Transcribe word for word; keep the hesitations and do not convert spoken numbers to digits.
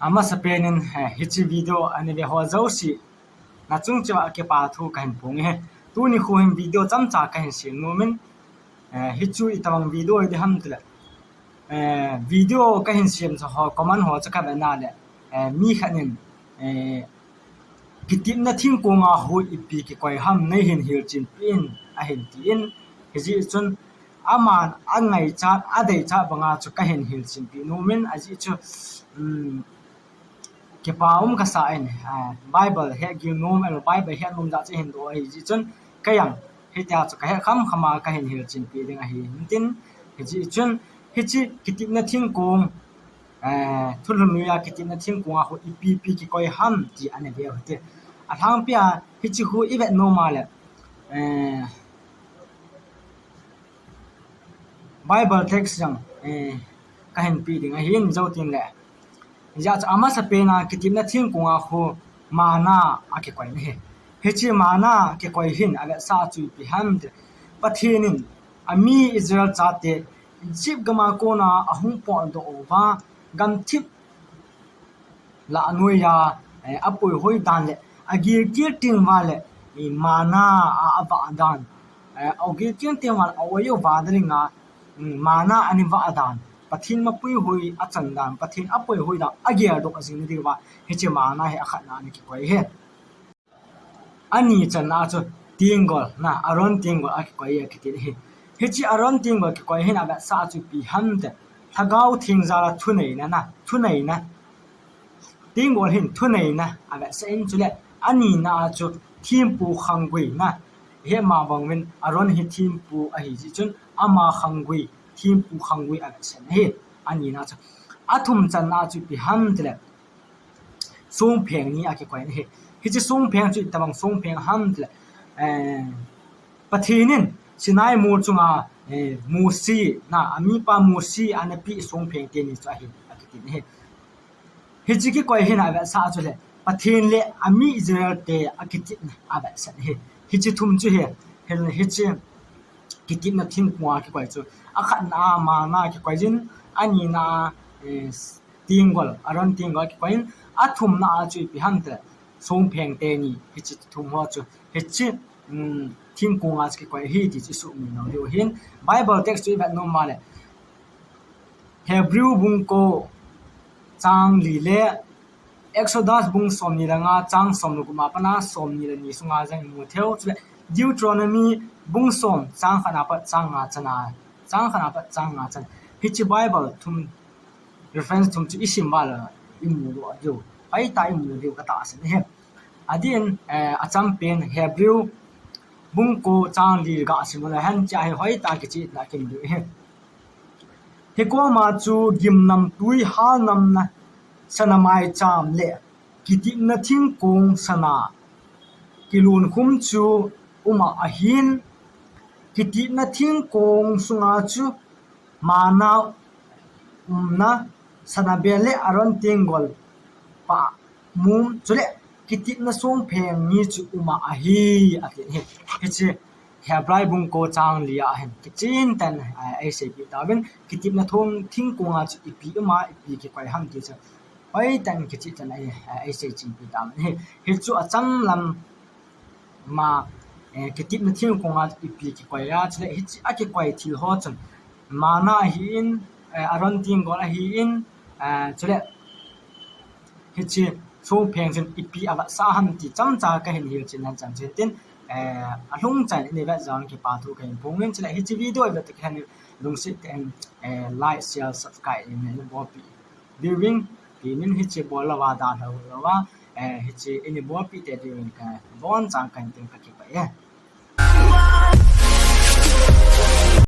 Amasapen in, eh, hiche video ana ve ho jouse nachung cheh uva kipa thu kahin phong e. Tuni khu hin video chomcha kahin sem nom in, eh, hichu itobang video hiding ham tile, eh, video kahin sem sa ho comment ho chu kavet na le, eh, mi khat in, eh, kitepna thingkong a khu ipi kikoi ham neihin hilchen peh in ahin tin, hijeh chun aman angaichat, adeichat banga chu kahin hilchen peh nom in, ajeh chu, um, kipa um kasa in, ah, Bible het gil nom, el Bible het nom jat chu hin doh ahi jeh chun, kei jong hitia chu kahet kham kham a kahin hilchen peh ding ahi intin, hijeh chun hiche kitepna thingkong, eh, thulhun lui a kitepna thingkong a khu ipi ipi kikoi ham ti ana ve u hite. Alhangpi a hiche khu ivet nom a le, eh, Bible text jong, eh, kahin pe ding ahin, jou tin le. Hijeh chun amasapen a kitepna thingkong a khu manna akikoi in ahi. Hiche manna kikoi hin avetsah chu ipi ham tile, Pathen in ami Israel chate Egypt gam a kona ahung potdoh uva, gamthip lah noiya, eh, apuihoi dan le agilkel teng uva le, eh, manna a, avah dan, eh, agilkel teng uva le a-oi u vah ding a, um, manna ana vah dan, Pathen mapuihoi achan dan, Pathen apuihoi dan, ageldoh jing na diuva hiche manna hi akhatna ana kikoi ahi. Ani channa chu tenggol na, Aaron tenggol akikoi e akiti ahi. Hiche Aaron tenggol kikoi hin avetsah chu ipi ham tile, Lhagao Theng jal a thuneina na, thuneina. Tenggol hin thuneina avetsah in, chule anina chu thempu khanggui na. Hiche ma bang uvin Aaron hi thempu ahi jeh chun ama khanggui, thempu khanggui avetsah in ahi. Anina chu. Athum channa chu ipi ham tile, songpheng ni akikoi in ahi. Hiche songpheng chu itobang songpheng ham tile, eh, Pathen in Sinai mol chunga, eh, Mose, na, amipa Mose ana peh songpheng teni chu ahi, akiti in ahi. Hiche kikoi hin avetsah chu le, Pathen le ami Israel te akitepna avetsah in ahi. Hiche thum chu ahi, hi, hiche kitepna thingkong a kikoi chu. Akhatna a manna kikoi in, anina a, eh, tenggol, Aaron tenggol kikoi in, athumna a chu ipi ham tile, songpheng teni, hiche thum ho chu, hiche, um, thingkong a chu kikoi ahi ti chu isuhmil lou diu ahin. Bible text chu ivet nom a le, Hebrew bung ko chang li le Exodus bung somni le nga chang somni le gup a pat a somni le ni sunga jong imu thei u, chule Deuteronomy bung som chang khat a pat chang nga chan a, chang khat a pat chang nga chan. Hiche Bible thum, reference thum chu isim uva le imu lou diu, hoitah a imu diu katahsan ahi. Adeh in, eh, achampen Hebrew bung ko chang li ga sim u le hen, hiche a hi hoitah a kichehna kimu diu ahi. Hikoma chu gimnamtui halnamna sana maicham le kitepna thingkong sana kilunkhum chu uma ahin, kitepna thingkong sunga chu manna umna sana bel le Aaron tenggol pah mum, chule kitepna songpheng ni chu uma ahi, ati ahi. Hiche Hebrai bung ko chang li a hin kichen tah in, eh, eiseipeh tauvin, kitepna thong thingkong a chu ipi uma, ipi kikoi ham ti chu hoitah in kichen tah in, eh, eiseichinpeh tauvin ahi. Hichu acham lam ma, eh, kitepna thingkong a ipi kikoi a, chule hiche akikoi thil ho chun manna ahin, eh, Aaron tenggol ahin, eh, chule hiche songpheng chun ipi avetsah ham ti chomcha kahin hilchen nan chan chen tin, eh, alhung chan in ivet jong kipa thu kahin phong in, chule hiche video ivet tah khen lungset tah in, eh, like, share, subscribe in neibolpi diuvin, tin hiche bol louva dalha lou uva, eh, hiche in ibolpi tei diuvin kabonchauvin kahin tin, kakipah e.